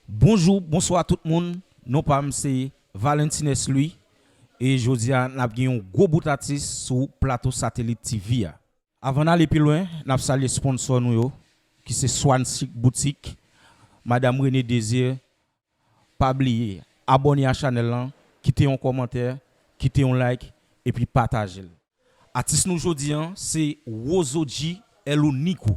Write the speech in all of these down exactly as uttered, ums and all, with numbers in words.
Bonjou, bonswa tout moun. Non pa m se Valentines Louis. E jodi a, n ap gen yon gwo bout atis sou plato Satelit T V a. Avan n ale pi lwen, n ap salye sponsò nou yo, ki se Swan Chic Boutique, Madam Rene Désir. Pa bliye, abòne a chanèl lan, kite yon kòmantè, kite yon like, epi pataje l. Atis nou jodi a, se Wozo G El Unico.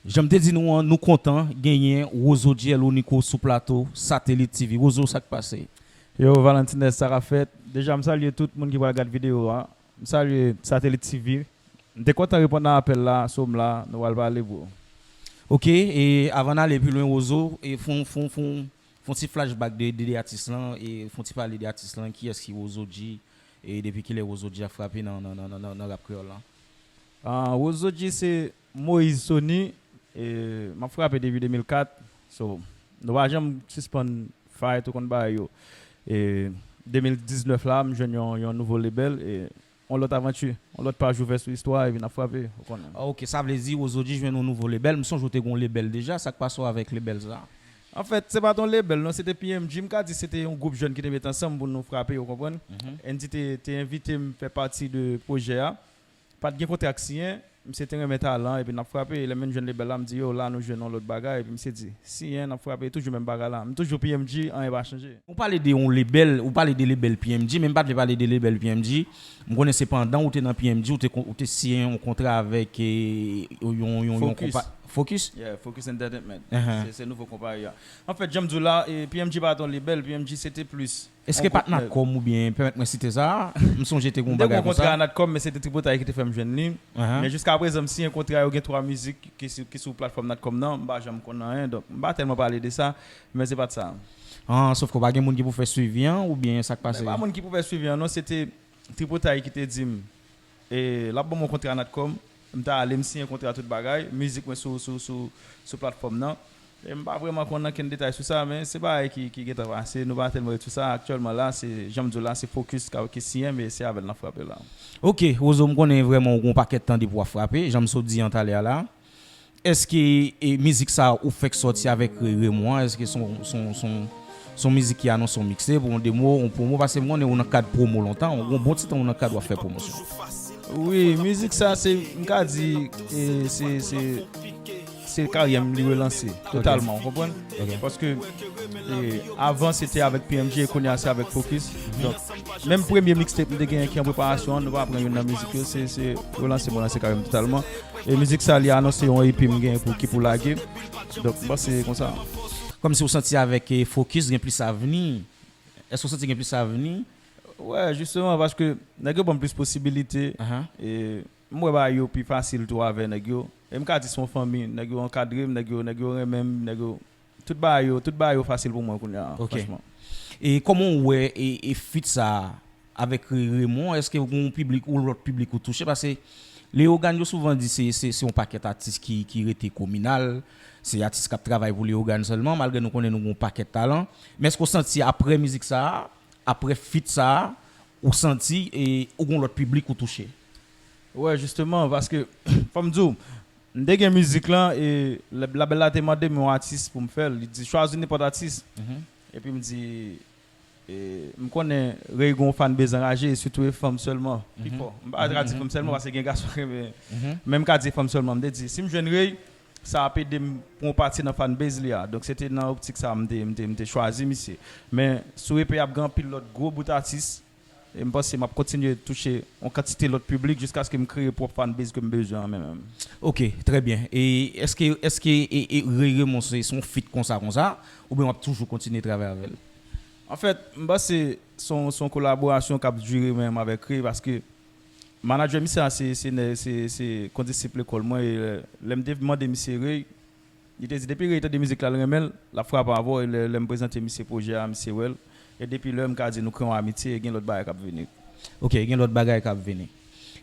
Jan m te di nou an, nou kontan genyen Wozo G El Unico sou plato Satelit T V. Wozo, sa k pase? Yo, Valentines, sa k ap fèt? Deja, m salye tout moun ki pral gad videyo a. M salye Satelit T V. M te kontan reponn a apèl la, so m la, nou pral pale, bro. Ok, e avan n ale pi lwen, Wozo, e fon, fon, fon, fon ti flashback de, de, de atis lan, e fon ti pale de atis lan, kiyès ki Wozo G, e depi kilè Wozo G ap frape nan, nan, nan, nan, nan, nan rap kreyòl lan? Ah, Wozo G se Moïse Sony, e m ap frape depi de mil kat, so, nou pa janm sispann fight ou konn bagay yo. E de mil diznèf la, m jwenn yon, yon nouvo label, e yon lòt avanti, yon lòt paj ouvè sou istwa, epi n ap frape, ou konnen. Ah, ok, sa vle di Wozo G jwenn yon nouvo label. M sonje w te gen yon label deja, sa k pase w avèk label sa? Anfèt, se pa t yon label, non, se te P M G, m ka di se te yon gwoup jèn ki te met ansanm pou nou frape, ou konprann? Mhm. Andy te, te envite m fè pati de pwojè a. Pa t gen kontra k siyen, misye te renmen talan, epi n ap frape. Lè m vin jwenn label la, m di, yo, la nou jwenn yon lòt bagay, epi misye di, siyen, n ap frape, toujou menm bagay la. M toujou P M G, anyen pa chanje. Ou pale de yon label, ou pale de label P M G, men m pa t vle pale de label P M G. M konnen se pandan ou te nan P M G, ou te, kon- ou te siyen yon kontra avèk, eh, yon, yon, yon Focus. Konpa- Focus? Yeah, Focus Entertainment. Uh-huh. Se, se nouvo konpayi a. Anfèt, jan m di w la, eh, P M G pa t yon label, P M G se te plis Èske yon pa t gwoup nèg. Natcom oubyen, pèmèt mwen site sa, m sonje te gen yon bagay konsa. M te gen yon kontra a Natcom, men se te Tripotay ki te fè m jwenn li. Uh-huh. Men jiska prezan, m siyen kontra yo, gen twa mizik ki sou, ki sou platfòm Natcom nan, m pa janm konn anyen, donk m pa tèlman pale de sa, men se pa t sa. Ah, sòf ke pa gen moun ki pou fè swivi an, oubyen sa k pase? Men pa moun ki pou fè swivi an, non, se te Tripotay ki te di m, e, l ap ban m yon kontra Natcom, m ta ale, m siyen kontra tout bagay, mizik mwen sou, sou, sou, sou platfòm nan. E m pa vrèman konn ankenn detay sou sa, men se bagay ki, ki gentan pase, nou pa tèlman ret sou sa. Aktyèlman la, se, jan m di w la, se Focus ka, ki siyen, men se avè l n ap frape la. Ok, Wozo, m konnen vrèman ou gen yon pakèt tan depi w ap frape, jan m sot di an talè a la. Èske, e, mizik sa ou fèk sòti avèk Ray Raymond an, èske se yon, se yon, se yon, se yon mizik ki anonse yon mixtape, ou yon demo, yon pwomo, paske m konnen ou nan kad pwomo lontan, ou gen yon bon ti tan ou nan kad w ap fè pwomosyon. Wi, mizik sa se, m ka di, e, se, se, se karyè m li relanse totalman, ou konprann? Ok. Paske, e, avan se te avèk P M G, e kounye a se avèk Focus. Donk, menm premye mixtape m te genyen ki an preparasyon an, nou pa pran youn nan mizik yo, se, se relanse m, relanse karyè m totalman. E mizik sa, li anonse yon E P m gen pou, ki pou lage. Donk, m panse konsa. Kòmsi w santi avèk, e, Focus gen plis avni. Èske w santi gen plis avni? Wè, jisteman, paske nèg yo ban m plis posibilite. Ahan. E m wè bagay yo pi fasil tou avè nèg yo. E m ka di se yon fanmi, nèg yo ankadre m, nèg yo, nèg yo renmen m, nèg yo, tout bagay yo, tout bagay yo fasil pou mwen kounye a, ok, franchman. E kòman w wè e, e feat sa a avèk Ray Raymond, èske ou gen yon piblik ou lòt piblik ou touche? Paske Leyogàn yo souvan di se, se, se yon pakèt atis ki, ki rete kominal, se atis k ap travay pou Leyogàn sèlman, malgre nou konnen nou gen yon pakèt talan. Men èske w santi apre mizik sa a, apre feat sa a, ou santi e ou gen yon lòt piblik ou touche? Wè, jisteman, paske, fò m di w, m te gen mizik lan, e lab-, labèl la te mande m yon atis pou m fè l. Li di, chwazi nenpòt atis. Mhm. Epi m di, e, m konnen Ray gon fanbase anraje, e sitou e fanm sèlman, pi fò. M pa ka di fanm sèlman, paske gen gason k renmen. Mhm. Men m ka di fanm sèlman. M te di, si m jwenn Ray, sa ap ede m pou yon pati nan fanbase li a. Donk, se te nan optik sa a m te, m te, m te chwazi misye. Men, sou E P a ap gen anpil lòt gwo bout atis. E m panse m ap kontinye touche yon kantite lòt piblik jiskaske m kreye pwòp fanbase ke m bezwen an menm, menm. Ok, trè byen. E èske, èske e, e Ray Raymond se, se yon feat konsa, konsa, oubyen w ap toujou kontinye travay avè l? Anfèt, m panse se yon, se yon kolaborasyon k ap dire menm avèk Ray, paske manadjè misye a se, se nè-, se, se kondisip lekòl mwen, e lè, lè m te mande misye Ray, li te di depi Ray tande mizik la, l renmen l, l ap frape avè w, e lè, lè m prezante misye pwojè a, misye wè l. E depi lè, m ka di nou kreye yon amitye, e gen lòt bagay k ap vini. Ok, gen lòt bagay k ap vini.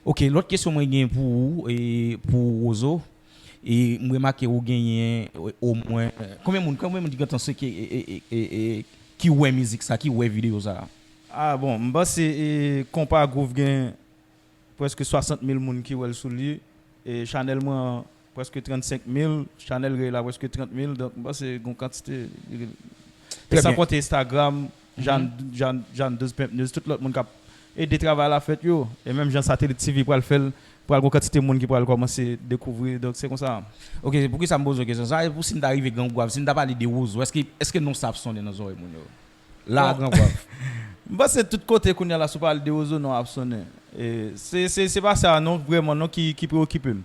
Ok, lòt kesyon mwen gen pou ou, e pou Wozo, e m remake ou genyen, e, omwen, e, konbyen moun, konbyen moun ki gentan se ki, e, e, e, e, e, ki wè mizik sa, ki wè videyo sa? Ah, bon, m panse, e, Konpa Groove gen prèske swasant mil moun ki wè l sou li. E chanèl mwen an, prèske trannsenk mil, Chanel Ray la prèske trant mil, donk m panse gon kantite. E san konte Instagram, Jan, Jan, Jan douz Pimp News, tout lòt moun k ap ede travay la fèt yo. E menm jan Satelit T V pral fè l, pral gon kantite moun ki pral kòmanse dekouvri, donk se konsa. Ok, se poukisa m poze w kesyon sa, e pou si n ta rive Gran Gwav, si n ta pale de Wozo, èske, èske non sa ap sonnen nan zòrèy moun yo? La a Gran Gwav. M panse tout kote kounye a la, si w pale de Wozo, non ap sonnen. E se, se, se pa sa non, vrèman non, ki, ki preokipe m.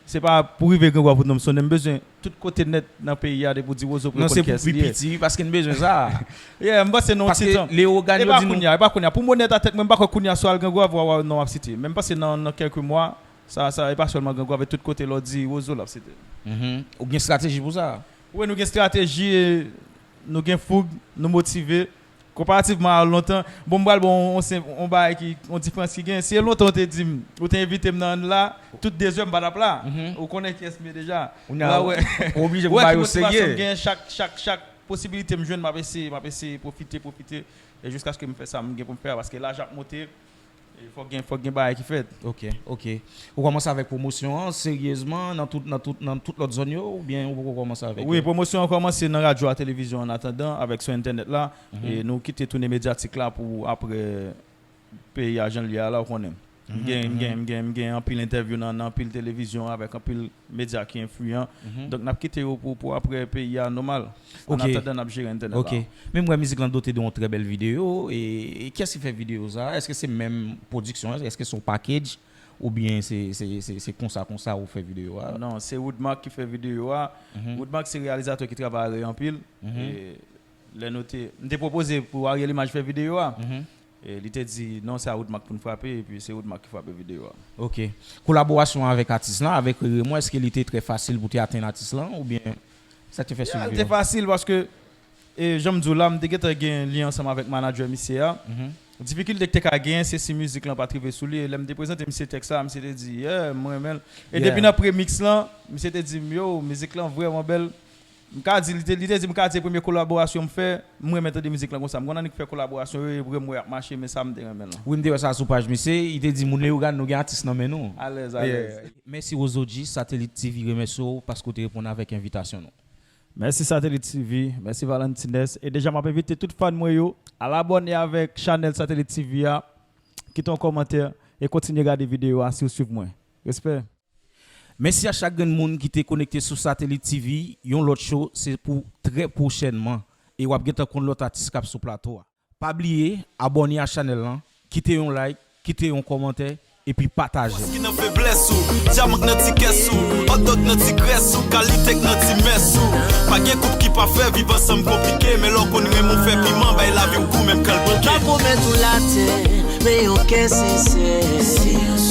Se pa pou rive Gran Gwav pou non m sonnen, m bezwen tout kote nèt nan peyi a depi w di Wozo pou yo konn kiyès li ye. Non, se pou pi piti wi, paske n bezwen sa. Yeah, m panse non ti tan. Paske leyogàn yo di nou. E pa kounye a, e pa kounye a. Pou m onèt atèt mwen, m pa kwè kounye a si w al Gran Gwav w a wè non ap site. Men m panse nan, nan kèlke mwa, sa, sa, e pa sèlman Gran Gwav, e tout kote lè w di Wozo l ap site. Mhm. Ou gen estrateji pou sa? Wi, nou gen estrateji, e nou gen foug, nou motive. Konparativman a lontan, bon, m pral ba w yon, yon senp, yon bagay ki, yon diferans ki gen. Si e lontan w te di m, ou te envite m nan la, tout dezè m pa t ap la. Mhm. Ou konnen kiyès m ye deja. Kounye a, ou oblije pou ba yo serye. Wè ki motivasyon m gen chak, chak, chak posibilite m jwenn, m ap eseye, m ap eseye pwofite, pwofite. E jiskaske m fè sa m gen pou m fè a, paske laj ap monte. E fòk gen, fòk gen bagay ki fèt. Ok, ok. Ou kòmanse avèk pwomosyon an seryezman nan tout, nan tout, nan tout lòt zòn yo, oubyen ou poko kòmanse avèk yo? Wi, pwomosyon an kòmanse nan radyo a, televizyon an, annatandan, avèk sou entènèt la. Mhm. E nou kite tounen medyatik la pou apre peyi a jan l ye a la, ou konnen. M gen, m gen, m gen, m gen anpil entèvyou nan, nan anpil televizyon avèk anpil medya ki enfliyan. Mhm. Donk, n ap kite yo pou, pou apre peyi a nòmal. Ok. Annatandan, n ap jere entènèt la. Ok. Men m wè mizik lan dote de yon trè bèl videyo. E, e kiyès ki fè videyo sa? Èske se menm pwodiksyon an? Èske se yon package? Oubyen se, se, se, se konsa, konsa ou fè videyo a? Non, se Woodmark ki fè videyo a. Mhm. Woodmark se reyalizatè ki travay avè anpil. Mhm. E lè nou te, m te pwopoze pou Ariel Image fè videyo a. Mhm. E li te di, "Non, se a Woodmark pou n frape," epi se Woodmark ki frape videyo a. Ok. Kolaborasyon avèk atis lan, avèk Rere Mwen, èske li te trè fasil pou te atenn atis lan, oubyen sa te fè swivi? Yeah, li te fasil paske, e, jan m di w la, m te gentan gen lyen ansanm avèk manadjè misye a. Mhm. Difikilte k te ka genyen, se si mizik lan pa t rive sou li. E lè m te prezante misye tèks la, misye te di, "Yeah, m renmen l." E depi nan premix lan, misye te di m, "Yo, mizik lan vrèman bèl." M ka di, li te, li te di m ka di se premye kolaborasyon m fè, m renmen tande mizik lan konsa. M konn annik fè kolaborasyon yo, e vre m wè ap mache, men sa m te renmen lan. Wi, m te wè sa sou paj misye, li te di, "Moun Leyogàn, nou gen atis nan men nou." Alèz, alèz. Yeah. Mèsi Wozo G, Satelit T V remèsye w paske w te reponn avèk envitasyon nou. Mèsi Satelit T V, mèsi Valentines. E deja m ap envite tout fan mwen yo al abòne avèk chanèl Satelit T V a, kite yon kòmantè e kontinye gade videyo a si w swiv mwen. Respè. Mèsi a chak grenn moun ki te konekte sou Satelit T V. Yon lòt show, se pou trè pwochènman. E w ap gentan konn lòt atis k ap sou plato a. Pa bliye, abòne a chanèl lan, kite yon like, kite yon kòmantè, epi pataje. Ki nan feblès ou, dyaman k nan ti kès ou, hot dog nan ti grès ou, kalite k nan ti mès ou. Pa gen koup ki pafè, viv ansanm konplike, men lè w konn renmen w fè piman, bay lavi w gou, menm kan l bouke. Pa pwomèt ou latè, men yon kè sensè.